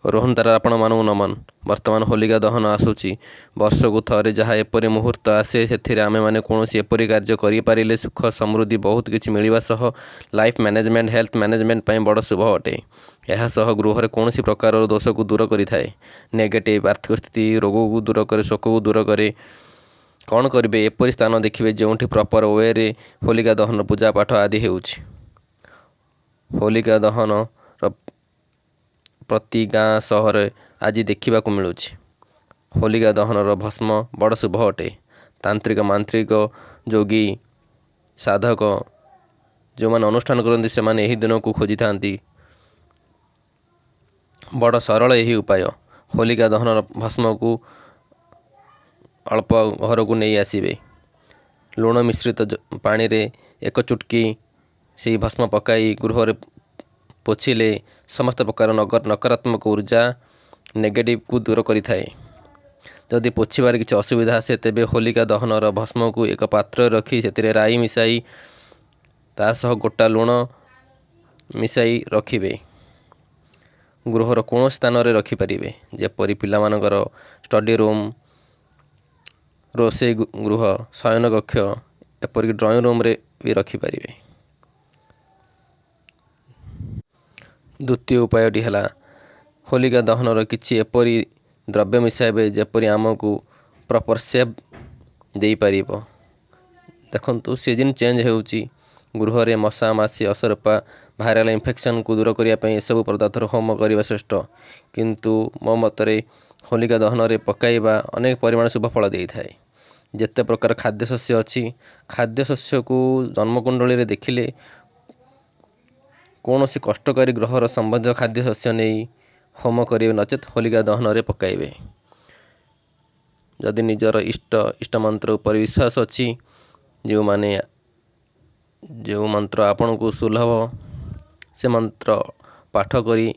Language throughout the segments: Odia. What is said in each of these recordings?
ରୋହନ ତାରା ଆପଣମାନଙ୍କୁ ନମନ। ବର୍ତ୍ତମାନ ହୋଲିକା ଦହନ ଆସୁଛି। ବର୍ଷକୁ ଥରେ ଯାହା ଏପରି ମୁହୂର୍ତ୍ତ ଆସେ, ସେଥିରେ ଆମେମାନେ କୌଣସି ଏପରି କାର୍ଯ୍ୟ କରିପାରିଲେ ସୁଖ ସମୃଦ୍ଧି ବହୁତ କିଛି ମିଳିବା ସହ ଲାଇଫ୍ ମ୍ୟାନେଜମେଣ୍ଟ, ହେଲ୍ଥ ମ୍ୟାନେଜମେଣ୍ଟ ପାଇଁ ବଡ଼ ଶୁଭ ଅଟେ। ଏହା ସହ ଗୃହରେ କୌଣସି ପ୍ରକାରର ଦୋଷକୁ ଦୂର କରିଥାଏ, ନେଗେଟିଭ୍ ଆର୍ଥିକ ସ୍ଥିତି, ରୋଗକୁ ଦୂର କରେ, ଶୋକକୁ ଦୂର କରେ। କ'ଣ କରିବେ? ଏପରି ସ୍ଥାନ ଦେଖିବେ ଯେଉଁଠି ପ୍ରପର ୱେରେ ହୋଲିକା ଦହନ ପୂଜା ପାଠ ଆଦି ହେଉଛି। ହୋଲିକା ଦହନର ପ୍ରତି ଗାଁ ସହରରେ ଆଜି ଦେଖିବାକୁ ମିଳୁଛି। ହୋଲିକା ଦହନର ଭସ୍ମ ବଡ଼ ଶୁଭ ଅଟେ। ତାନ୍ତ୍ରିକ, ମାନ୍ତ୍ରିକ, ଯୋଗୀ, ସାଧକ ଯେଉଁମାନେ ଅନୁଷ୍ଠାନ କରନ୍ତି, ସେମାନେ ଏହି ଦିନକୁ ଖୋଜିଥାନ୍ତି। ବଡ଼ ସରଳ ଏହି ଉପାୟ। ହୋଲିକା ଦହନର ଭସ୍ମକୁ ଅଳ୍ପ ଘରକୁ ନେଇ ଆସିବେ। ଲୁଣ ମିଶ୍ରିତ ପାଣିରେ ଏକ ଚୁଟକି ସେହି ଭସ୍ମ ପକାଇ ଗୃହରେ ପୋଛିଲେ ସମସ୍ତ ପ୍ରକାର ନକାରାତ୍ମକ ଉର୍ଜା, ନେଗେଟିଭକୁ ଦୂର କରିଥାଏ। ଯଦି ପୋଛିବାରେ କିଛି ଅସୁବିଧା ଆସେ, ତେବେ ହୋଲିକା ଦହନର ଭସ୍ମକୁ ଏକ ପାତ୍ରରେ ରଖି ସେଥିରେ ରାଇ ମିଶାଇ ତା ସହ ଗୋଟା ଲୁଣ ମିଶାଇ ରଖିବେ। ଗୃହର କୌଣସି ସ୍ଥାନରେ ରଖିପାରିବେ, ଯେପରି ପିଲାମାନଙ୍କର ଷ୍ଟଡି ରୁମ୍, ରୋଷେଇ ଗୃହ, ଶୟନ କକ୍ଷ, ଏପରିକି ଡ୍ରଇଂ ରୁମ୍ରେ ବି ରଖିପାରିବେ। ଦ୍ୱିତୀୟ ଉପାୟଟି ହେଲା ହୋଲିକା ଦହନର କିଛି ଏପରି ଦ୍ରବ୍ୟ ମିଶାଇବେ ଯେପରି ଆମକୁ ପ୍ରପର୍ ସେପ୍ ଦେଇପାରିବ। ଦେଖନ୍ତୁ, ସିଜନ୍ ଚେଞ୍ଜ ହେଉଛି। ଗୃହରେ ମଶା, ମାଛି, ଅସରପା, ଭାଇରାଲ୍ ଇନଫେକ୍ସନ୍କୁ ଦୂର କରିବା ପାଇଁ ଏସବୁ ପଦାର୍ଥର ହୋମ କରିବା ଶ୍ରେଷ୍ଠ। କିନ୍ତୁ ମୋ ମତରେ ହୋଲିକା ଦହନରେ ପକାଇବା ଅନେକ ପରିମାଣ ଶୁଭ ଫଳ ଦେଇଥାଏ। ଯେତେ ପ୍ରକାର ଖାଦ୍ୟ ଶସ୍ୟ ଅଛି, ଖାଦ୍ୟ ଶସ୍ୟକୁ ଜନ୍ମକୁଣ୍ଡଳୀରେ ଦେଖିଲେ କୌଣସି କଷ୍ଟକାରୀ ଗ୍ରହର ସମ୍ବନ୍ଧୀୟ ଖାଦ୍ୟ ଶସ୍ୟ ନେଇ ହୋମ କରିବେ, ନଚେତ୍ ହୋଲିକା ଦହନରେ ପକାଇବେ। ଯଦି ନିଜର ଇଷ୍ଟ ମନ୍ତ୍ର ଉପରେ ବିଶ୍ୱାସ ଅଛି, ଯେଉଁମାନେ ଯେଉଁ ମନ୍ତ୍ର ଆପଣଙ୍କୁ ସୁଲଭ ସେ ମନ୍ତ୍ର ପାଠ କରି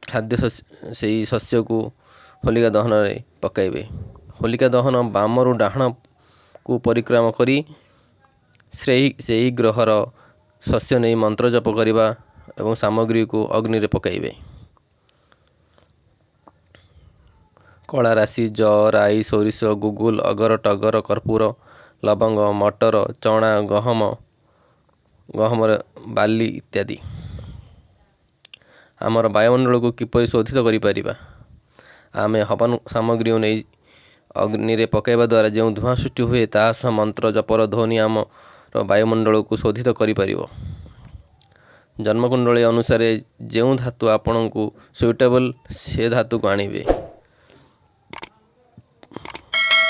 ଖାଦ୍ୟ ସେଇ ଶସ୍ୟକୁ ହୋଲିକା ଦହନରେ ପକାଇବେ। ହୋଲିକା ଦହନ ବାମରୁ ଡାହାଣକୁ ପରିକ୍ରମା କରି ସେଇ ଗ୍ରହର ଶସ୍ୟ ନେଇ ମନ୍ତ୍ର ଜପ କରିବା ଏବଂ ସାମଗ୍ରୀକୁ ଅଗ୍ନିରେ ପକାଇବେ। କଳା ରାଶି, ଜ, ରାଇ, ସୋରିଷ, ଗୁଗୁଲ, ଅଗର, ଟଗର, କର୍ପୂର, ଲବଙ୍ଗ, ମଟର, ଚଣା, ଗହମ, ଗହମର ବାଲି ଇତ୍ୟାଦି। ଆମର ବାୟୁମଣ୍ଡଳକୁ କିପରି ଶୋଧିତ କରିପାରିବା? ଆମେ ହବନ ସାମଗ୍ରୀ ନେଇ ଅଗ୍ନିରେ ପକାଇବା ଦ୍ୱାରା ଯେଉଁ ଧୂଆଁ ସୃଷ୍ଟି ହୁଏ, ତାହା ସହ ମନ୍ତ୍ର ଜପର ଧ୍ୱନି ଆମର ବାୟୁମଣ୍ଡଳକୁ ଶୋଧିତ କରିପାରିବ। ଜନ୍ମକୁଣ୍ଡଳୀ ଅନୁସାରେ ଯେଉଁ ଧାତୁ ଆପଣଙ୍କୁ ସୁଇଟେବଲ୍, ସେ ଧାତୁକୁ ଆଣିବେ।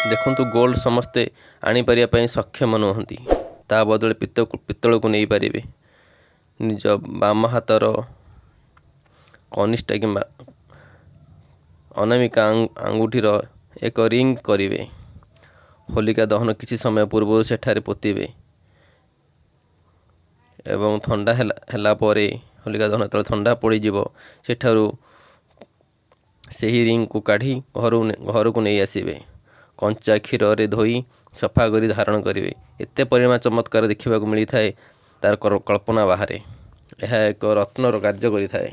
ଦେଖନ୍ତୁ, ଗୋଲ୍ଡ ସମସ୍ତେ ଆଣିପାରିବା ପାଇଁ ସକ୍ଷମ ନୁହନ୍ତି। ତା ବଦଳରେ ପିତ୍ତଳକୁ ନେଇପାରିବେ। ନିଜ ବାମ ହାତର କନିଷ୍ଠା କିମ୍ବା ଅନାମିକା ଆଙ୍ଗୁଠିର ଏକ ରିଙ୍ଗ କରିବେ। ହୋଲିକା ଦହନ କିଛି ସମୟ ପୂର୍ବରୁ ସେଠାରେ ପୋତିବେ ଏବଂ ଥଣ୍ଡା ହେଲା ପରେ, ହୋଲିକା ଦହନ ଯେତେବେଳେ ଥଣ୍ଡା ପଡ଼ିଯିବ, ସେଠାରୁ ସେହି ରିଙ୍ଗକୁ କାଢ଼ି ଘରକୁ ନେଇ ଆସିବେ। କଞ୍ଚା କ୍ଷୀରରେ ଧୋଇ ସଫା କରି ଧାରଣ କରିବେ। ଏତେ ପରିମାଣ ଚମତ୍କାର ଦେଖିବାକୁ ମିଳିଥାଏ, ତାର କଳ୍ପନା ବାହାରେ। ଏହା ଏକ ରତ୍ନର କାର୍ଯ୍ୟ କରିଥାଏ।